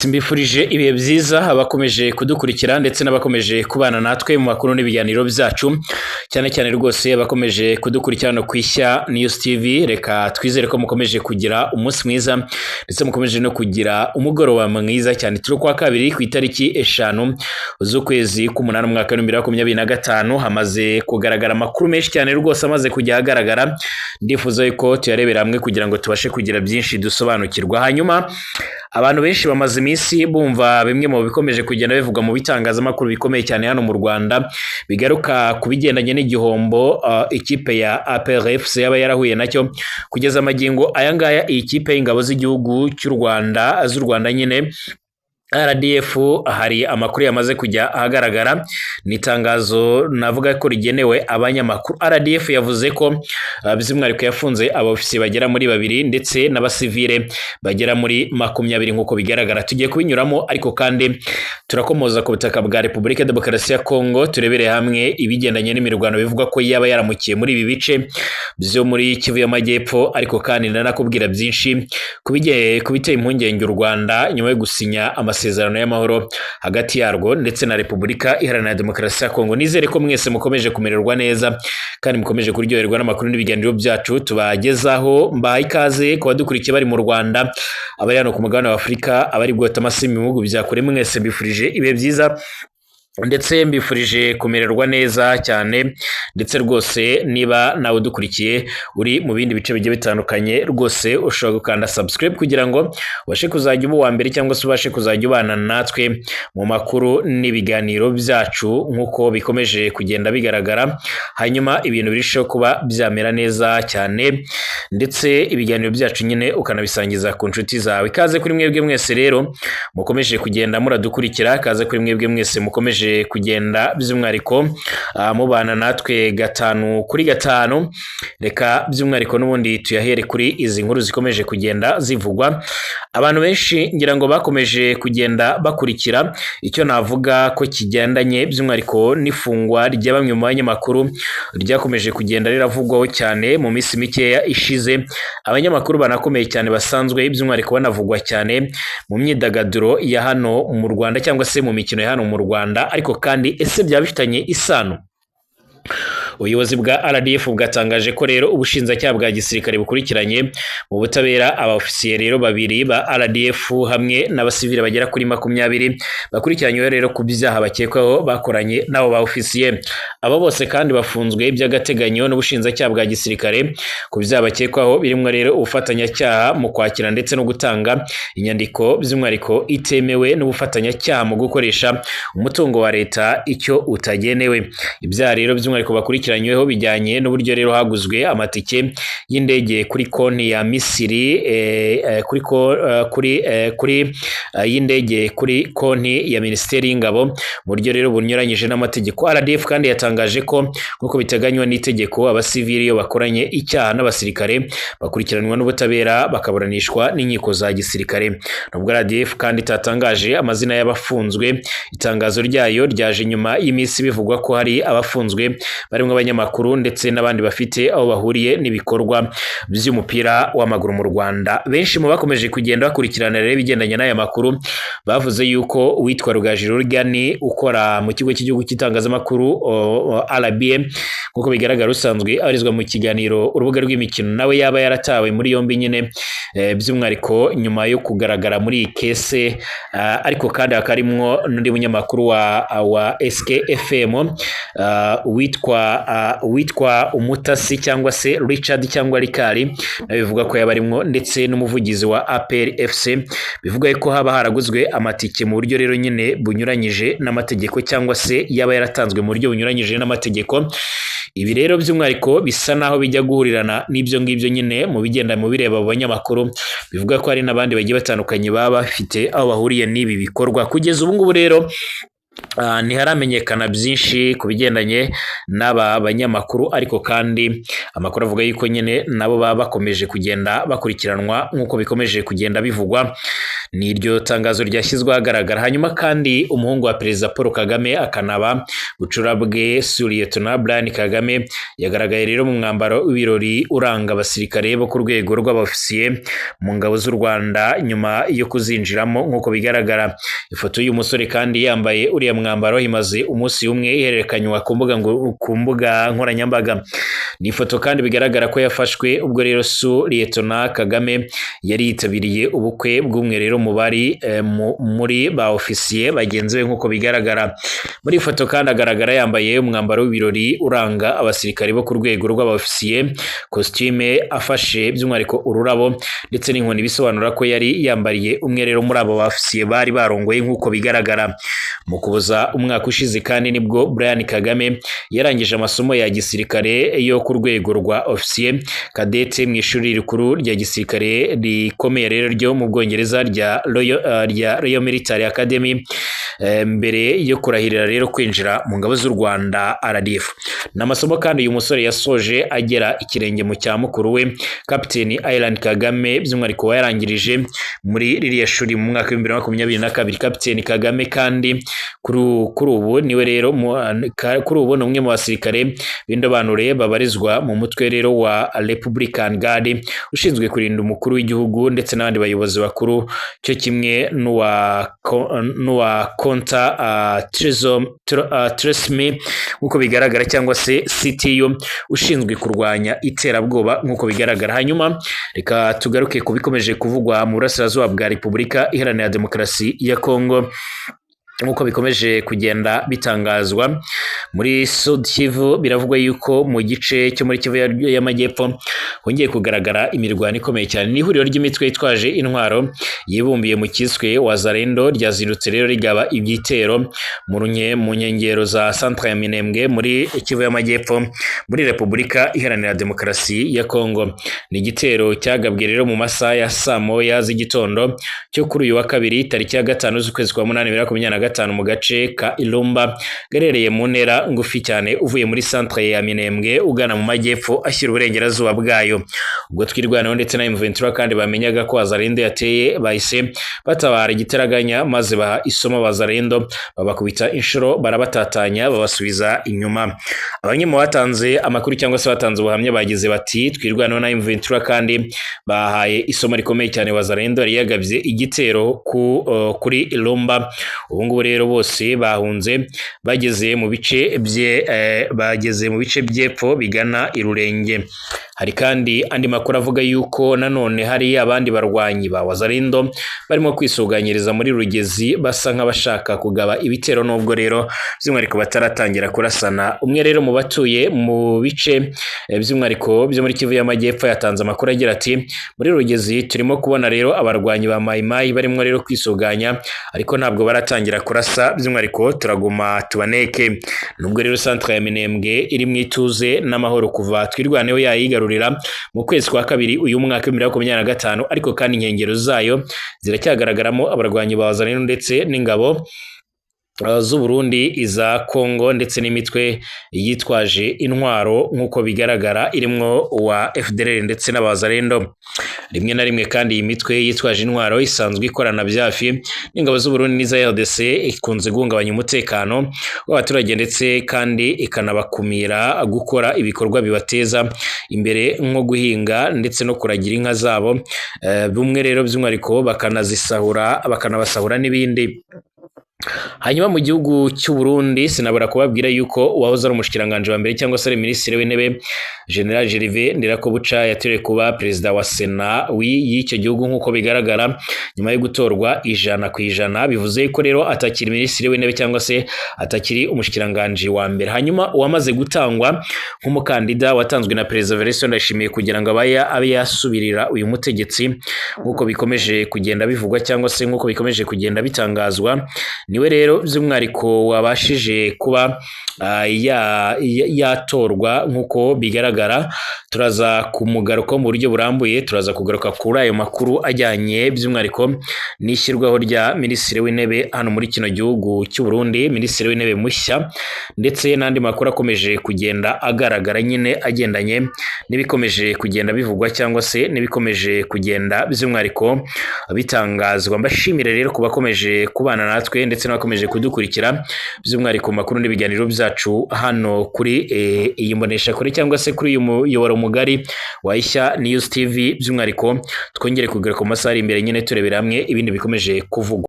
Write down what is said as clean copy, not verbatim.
Mbifurije ibihe byiza abakomeje kudukurikira ndetse n'abakomeje kubana natwe mu makuru n'ibiganiro byacu, cyane cyane rwose abakomeje kudukurikira no ku Ishya News TV. Reka twizere ko mukomeje kugira umunsi mwiza ndetse mukomeje no kugira umugoroba mwiza cyane. Turi kwa kabiri ku itariki 5 z'ukwezi k'umunani umwaka 2025, hamaze kugaragara amakuru menshi cyane rwose amaze kujya ahagaragara. Ndifuza yuko tuyarebera hamwe kugira ngo tubashe kugira byinshi dusobanukirwa. Hanyuma abantu benshi bamaze iminsi bumva bimwe mu bikomeje kugenda bivugwa mu bitangazamakuru bikomeye cyane hano mu Rwanda, bigaruka ku bigendanye n'igihombo ikipe ya APR FC yaba yarahuye nacyo. Kugeza amagingo aya ngaya, iyi kipe y'ingabo z'igihugu cy'u Rwanda z'u Rwanda nyine RDF, hari amakuru yamaze kujya ahagaragara. Ni itangazo navuga ko rigenewe abanyamakuru. RDF yavuze ko by'umwihariko yafunze abofisiye bagera muri 2 ndetse n'abasivile bagera muri 20 nk'uko bigaragara. Tugiye kubinyuramo, ariko kandi turakomoza ku butaka bwa Repubulika Demokarasi ya Kongo, turebere hamwe ibigendanye n'imirwano bivugwa ko yaba yaramukiye muri ibi bice byo muri Kivu y'Amajyepfo. Ariko kandi nanakubwira byinshi ku biteye impungenge u Rwanda nyuma yo gusinya amasezerano y'amahoro hagati yarwo ndetse na Repubulika Iharanira Demokarasi ya Kongo. Nizere ko mwese mukomeje kumererwa neza kandi mukomeje kuryoherwa n'amakuru n'ibiganiro byacu tubagezaho. Mbahaye ikaze ku badukurikiye bari mu Rwanda, abari hano ku mugabane wa Afurika, abari bwota amasi mu bihugu bya kure, mwese mbifurije ibihe byiza ndetse mbifurije kumererwa neza cyane. Ndetse rwose niba nawe udukurikiye uri mu bindi bice bigiye bitandukanye, rwose ushobora gukanda subscribe kugira ngo ubashe kuzajya uba uwa mbere cyangwa se ubashe kuzajya ubana natwe mu makuru n'ibiganiro byacu nk'uko bikomeje kugenda bigaragara. Hanyuma ibintu birushaho kuba byamera neza cyane, ndetse ibiganiro byacu nyine ukanabisangiza ku nshuti zawe. Ikaze kuri mwebwe mwese rero mukomeje kugenda muradukurikira, ikaze kuri mwebwe mwese mukomeje kugenda by'umwihariko mubana natwe 5 kuri 5. Reka by'umwihariko n'ubundi tuyahere kuri izi nkuru zikomeje kugenda zivugwa. Abantu benshi ngira ngo bakomeje kugenda bakurikira icyo navuga ko kigendanye by'umwihariko n'ifungwa rya bamwe mu banyamakuru ryakomeje kugenda riravugwaho cyane mu minsi mikeya ishize. Abanyamakuru banakomeye cyane basanzwe by'umwihariko banavugwa cyane mu myidagaduro ya hano mu Rwanda cyangwa se mu mikino ya hano mu Rwanda. Ariko kandi ese byaba bifitanye isano? Ubuyobozi bwa RDF bwatangaje ko rero ubushinjacyaha bwa gisirikare bukurikiranye mu butabera abaofisiye rero 2 ba RDF hamwe n'abasivile bagera kuri 20 bakurikiranywe rero ku byaha bakekwaho bakoranye n'abo ba ofisiye. Abo bose kandi bafunzwe by'agateganyo n'ubushinjacyaha bwa gisirikare ku byaha bakekwaho birimo rero ubufatanyacyaha mu kwakira ndetse no gutanga inyandiko by'umwihariko itemewe, n'ubufatanyacyaha mu gukoresha umutungo wa leta icyo utagenewe. Ibyaha rero by'umwihariko bakurikiranyweho bijyanye n'uburyo rero haguzwe amatike y'indege kuri konti ya Misiri, kuri y'indege kuri konti ya Minisiteri y'Ingabo mu buryo rero bunyuranyije n'amategeko. RDF kandi yatangaje ko nk'uko biteganywa n'itegeko, abasivili iyo bakoranye icyaha n'abasirikare bakurikiranwa n'ubutabera bakaburanishwa n'inkiko za gisirikare. Nubwo RDF kandi itatangaje amazina y'abafunzwe, itangazo ryayo ryaje nyuma y'iminsi bivugwa ko hari abafunzwe barimo abanyamakuru ndetse n'abandi bafite aho bahuriye n'ibikorwa by'umupira w'amaguru mu Rwanda. Benshi mu bakomeje kugenda bakurikirana rero ibigendanye n'aya makuru bavuze yuko uwitwa Rugaju Rugani ukora mu kigo cy'igihugu cy'itangazamakuru RBA, nk'uko bigaragara usanzwe abarizwa mu kiganiro Urubuga rw'Imikino, nawe yaba yaratawe muri yombi nyine by'umwihariko nyuma yo kugaragara muri iyi kese. Ariko kandi hakarimwo n'undi munyamakuru wa SKFM witwa Umutasi cyangwa se Richard cyangwa Rikari, nawe bivuga ko yabarimwo, ndetse n'umuvugizi wa APR FC bivuga ko haba haraguzwe amatike mu buryo rero nyine bunyuranyije n'amategeko cyangwa se yaba yaratanzwe mu buryo bunyuranyije n'amategeko. Ibi rero by'umwihariko bisa naho bijya guhurirana n'ibyo ngibyo nyine mu bigenda mu bireba abo banyamakuru, bivuga ko hari n'abandi bagiye batandukanye baba bafite aho bahuriye n'ibi bikorwa. Kugeza ubu ngubu rero Ntiharamenyekana byinshi ku bigendanye n'aba banyamakuru, ariko kandi amakuru avuga yuko nyine nabo baba bakomeje kugenda bakurikiranwa nk'uko bikomeje kugenda bivugwa. Ni iryo tangazo ryashyizwe ahagaragara. Hanyuma kandi umuhungu wa Perezida Paul Kagame akanaba bucurabwe Sous-Lieutenant Brian Kagame yagaragaye rero mu mwambaro w'ibirori uranga abasirikare bo ku rwego rw'abofisiye mu ngabo z'u Rwanda nyuma yo kuzinjiramo nk'uko bigaragara. Ifoto y'uyu musore kandi yambaye uriya mwambaro imaze umunsi umwe ihererekanywa ku mbuga nkoranyambaga. Ni ifoto kandi bigaragara ko yafashwe ubwo rero Sous-Lieutenant Kagame yari yitabiriye ubukwe bw'umwe rero mu bari muri ba ofisiye bagenzi be nk'uko bigaragara. Muri iyi foto kandi agaragara yambaye umwambaro w'ibirori uranga abasirikare bo ku rwego rw'abofisiye, costume, afashe by'umwihariko ururabo ndetse n'inkoni, bisobanura ko yari yambariye umwe rero muri abo bofisiye bari barongoye nk'uko bigaragara. Mu Kuboza umwaka ushize kandi nibwo Brian Kagame yarangije amasomo ya gisirikare yo ku rwego rwa ofisiye kadete mu ishuri rikuru rya gisirikare rikomeye rero ryo mu Bwongereza rya Royal Military Academy, mbere yo kurahirira rero kwinjira mu ngabo z'u Rwanda RDF. Ni amasomo kandi uyu musore yasoje agera ikirenge mu cya mukuru we Captain Ian Kagame, by'umwihariko wayarangirije muri ririya shuri mu mwaka wa 2022. Captain Kagame kandi kuri ubu niwe rero kuri ubu ni umwe mu basirikare b'indobanure babarizwa mu mutwe rero wa Republican Guard ushinzwe kurinda umukuru w'igihugu ndetse n'abandi bayobozi bakuru, cyo kimwe n'uwa counter terrorism nk'uko bigaragara, cyangwa se CTU ushinzwe kurwanya iterabwoba nk'uko bigaragara. Hanyuma reka tugaruke ku bikomeje kuvugwa mu burasirazuba bwa Repubulika Iharanira Demokarasi ya Kongo nk'uko bikomeje kugenda bitangazwa. Muri Sud Kivu biravugwa yuko mu gice cyo muri Kivu y'Amajyepfo hongeye kugaragara imirwano ikomeye cyane. Ni ihuriro ry'imitwe yitwaje intwaro yibumbiye mu kiswe Wazalendo ryazindutse rero rigaba ibyitero mu nkengero za centre ya Minembwe muri Kivu y'Amajyepfo muri Repubulika Iharanira Demokarasi ya Kongo. Ni igitero cyagabwe rero mu masaha ya saa moya z'igitondo cyo kuri uyu wa kabiri, tariki ya 5 z'ukwezi kwa munani 2025, mu gace ka Ilumba gaherereye mu ntera ngufi cyane uvuye muri centre ya Minembwe ugana mu majyepfo ashyira uburengerazuba bwayo. Ubwo Twirwaneho ndetse na M23 kandi bamenyaga ko Wazalendo yateye, bahise batabara igitaraganya maze baha isomo Wazalendo, babakubita inshuro, barabatatanya, babasubiza inyuma. Abanye mu batanze amakuru cyangwa se batanze ubuhamya bagize bati: "Twirwaneho na M23 kandi bahaye isomo rikomeye cyane Wazalendo yari yagabye igitero kuri Ilumba. Ubu ngubu rero bose bahunze bageze mu bice by'epfo bigana i Rurenge." Hari kandi andi makuru avuga yuko nanone hari abandi barwanyi ba Wazalendo barimo kwisuganyiriza muri Rugezi, basa nk'abashaka kugaba ibitero, nubwo rero by'umwihariko bataratangira kurasana. Umwe rero mu batuye mu bice by'umwihariko byo muri Kivu y'Amajyepfo yatanze amakuru agira ati: "Muri Rugezi turimo kubona rero abarwanyi ba Mai Mai barimo rero kwisuganya, ariko ntabwo baratangira kurasa, by'umwihariko turaguma tubaneke." Nubwo rero centre ya Minembwe iri mu ituze n'amahoro kuva Twirwaneho yayigarurira mu kwezi kwa kabiri uyu mwaka wa 2025, ariko kandi inkengero zayo ziracyagaragaramo abarwanyi ba Wazalendo ndetse n'ingabo z'u Burundi, iza Kongo ndetse n'imitwe yitwaje intwaro nk'uko bigaragara, irimwo uwa FDLR ndetse n'abazalendo. Rimwe na rimwe kandi iyi mitwe yitwaje intwaro isanzwe ikorana byafi n'ingabo z'u Burundi n'iza RDC ikunze guhungabanya umutekano w'abaturage ndetse kandi ikanabakumira gukora ibikorwa bibateza imbere nko guhinga ndetse no kuragira inka zabo. Bumwe rero by'umwihariko bakanazisahura, bakanabasahura n'ibindi. Hanyuma mu gihugu cy'u Burundi sinabura kubabwira yuko uwahoze ari umushikiranganji wa mbere cyangwa se ari minisitiri w'intebe, General Gervais Ndirakobuca, yatorewe kuba perezida wa Sena y'icyo gihugu nk'uko bigaragara nyuma yo gutorwa 100%. Bivuze ko rero atakiri minisitiri w'intebe cyangwa se atakiri umushikiranganji wa mbere. Hanyuma uwamaze gutangwa nk'umukandida watanzwe na Perezida Evariste Ndayishimiye kugira ngo abe yasubirira uyu mutegetsi nk'uko bikomeje kugenda bivugwa cyangwa se nk'uko bikomeje kugenda bitangazwa Niwe rero by'umwihariko wabashije kuba yatorwa nk'uko bigaragara. Turaza kumugaruka mu buryo burambuye, turaza kugaruka kuri ayo makuru ajyanye by'umwihariko n'ishyirwaho rya Minisitiri w'Intebe hano muri kino gihugu cy'u Burundi, Minisitiri w'Intebe mushya, ndetse n'andi makuru akomeje kugenda agaragara nyine agendanye n'ibikomeje kugenda bivugwa cyangwa se n'ibikomeje kugenda by'umwihariko bitangazwa. Mbashimire rero ku bakomeje kubana natwe ndetse n'abakomeje kudukurikira by'umwihariko mu makuru n'ibiganiro byacu hano kuri iyi mboneshakure cyangwa se kuri uyu muyoboro mugari wa Ishya News TV. By'umwihariko twongere kugaruka mu masaha ari imbere nyine turebera hamwe ibindi bikomeje kuvugwa.